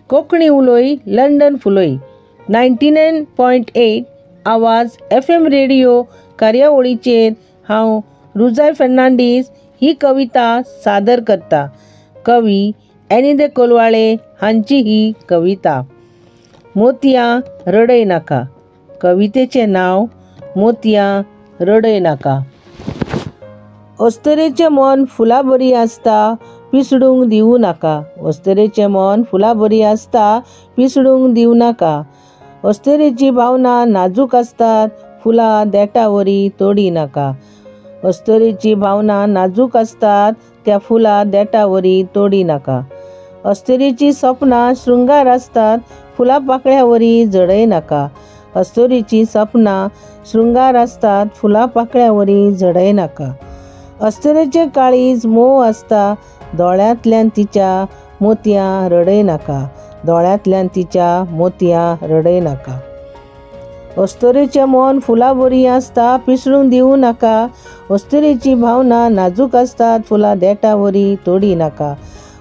Konkani उलोय London फुलोय. 99.8 आवाज FM radio कार्यावळीचेर हांव रुजाय फर्नांडीस ही कविता सादर करता. कवी एनी दे कोलवाळे हांची ही कविता. मोतयां रडय नाका. कवितेचें नांव मोतयां रडय नाका. अस्तरेचें मन फुलां बरी आसता, पिसडूंक दिवं नाका. अस्तरेचें मन फुलां बरी आसता, पिसडूंक दिवं नाका. अस्तरेची भावना नाजूक आसतात, फुलां देंठा वरी तोडी नाका. अस्तरेची भावना नाजूक आसतात, त्या फुलां देंठा वरी तोडी नाका. अस्तरेची सपनां शृंगार आसतात, फुलां पाकळ्या वरी झडय नाका. अस्तरेची सपनां शृंगार आसतात, फुलां पाकळ्या वरी झडय नाका. अस्तरेचें काळीज मोव आसता, दोळ्यांतल्यान तिच्या मोतयां रडय नाका. दोळ्यांतल्यान तिच्या मोतयां रडय नाका. अस्तरेचें मन फुलां बरी आसता, पिसडूंक दिवं नाका. अस्तरेची भावना नाजूक आसतात, फुलां देंठा वरी तोडी नाका.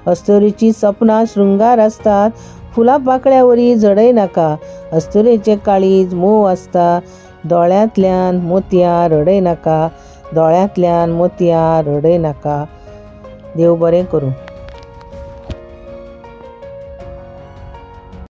अस्तरेची सपनां शृंगार आसतात, फुलां पाकळ्या वरी झडय नाका. अस्तरेचें काळीज मोव आसता, दोळ्यांतल्यान मोतयां रडय नाका. दोळ्यांतल्यान मोतयां रडय नाका. देव बरें करूं.